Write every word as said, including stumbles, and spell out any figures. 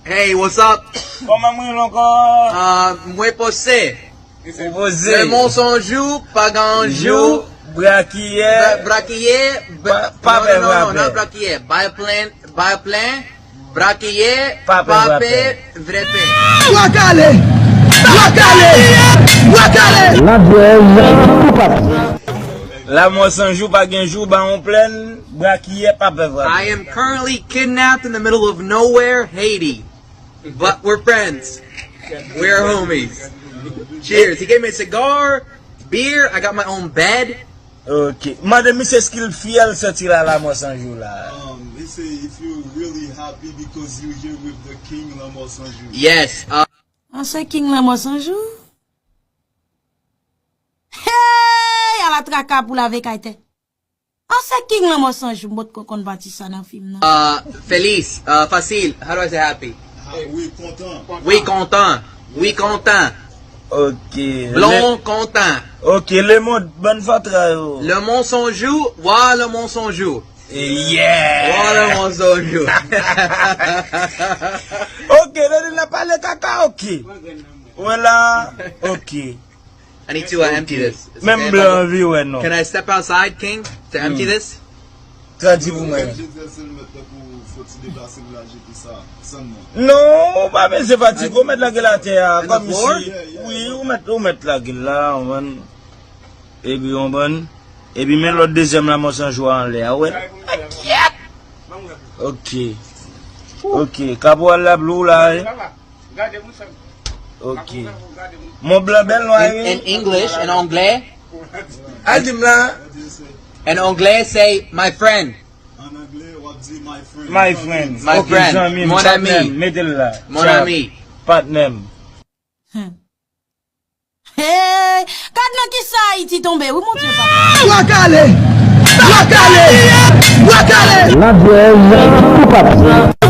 Hey, what's up? Kòman mwen ankò? Uh, mwen poze. Ou poze. Lemon san jou, pa gen jou. Jou, brakiyè, bra- brakiyè, pa, pa non, pè non, non, non, vrapè. Not brakiyè. Bay plen, bay plen, brakiyè, pa pè pa vrapè. Pè vrapè. Bwa kale! Bwa kale! Bwa kale! Ladjèz pou papi. Lemon san jou, pa gen jou, ba yon plen, brakiyè, pa pè vrapè. I am currently kidnapped in the middle of nowhere, Haiti. But we're friends. We're homies. Cheers. He gave me a cigar, beer. I got my own bed. Ok. Mande misye si l fyè l sòti la, Lemon san jou la. Um, he say if you really happy because you here with the king Lemon san jou. Yes. Uh, An se King Lemon san jou? Hey! Ala traka pou lave kay tè. An se King Lemon san jou, m potko konn pati sa nan fim nan. Uh, feliz, uh, fasil. How do I say happy? Ah, wi, kontan. Wi, kontan. Wi, kontan. Ok. Blon, kontan. Ok, lemon, bann fatra yo. Lemon san jou, wa lemon san jou. Yeah! Wa lemon san jou. Ok, lè n ap pale kaka, ok. Wè la, ok. I need to uh, empty this. Is it Menm okay if I blan go- anvi wè non. Can I step outside, King, to empty this? Tradui pou mwen. Non, ou pa bezwen fatige, ou mèt lage l atè a, In the floor? Kòmsi, wi, ou mèt, ou mèt lage l la, ou konprann? Epi, ou konprann? Epi, men lòt dezyèm Lemon san jou a anlè a, ou wè l? Kyèt! Ok. Ok, kapwal la blou la, wi. Ok. Mon blan bèl nwa, wi. In English, in anglè. Al di m la. In anglè, say, my friend. An anglè, w ap di my friend. My friend. My Ok, friend. Zanmi m, Mon patnè ami. M, mete l la. Mon Tchao. Ami. Patnè m. Hmm. Hey, gad nan kisa Ayiti tonbe, wi, mon Dye, papa. Bwa kale! Bwa kale! Bwa kale! Ladjèz pou papi.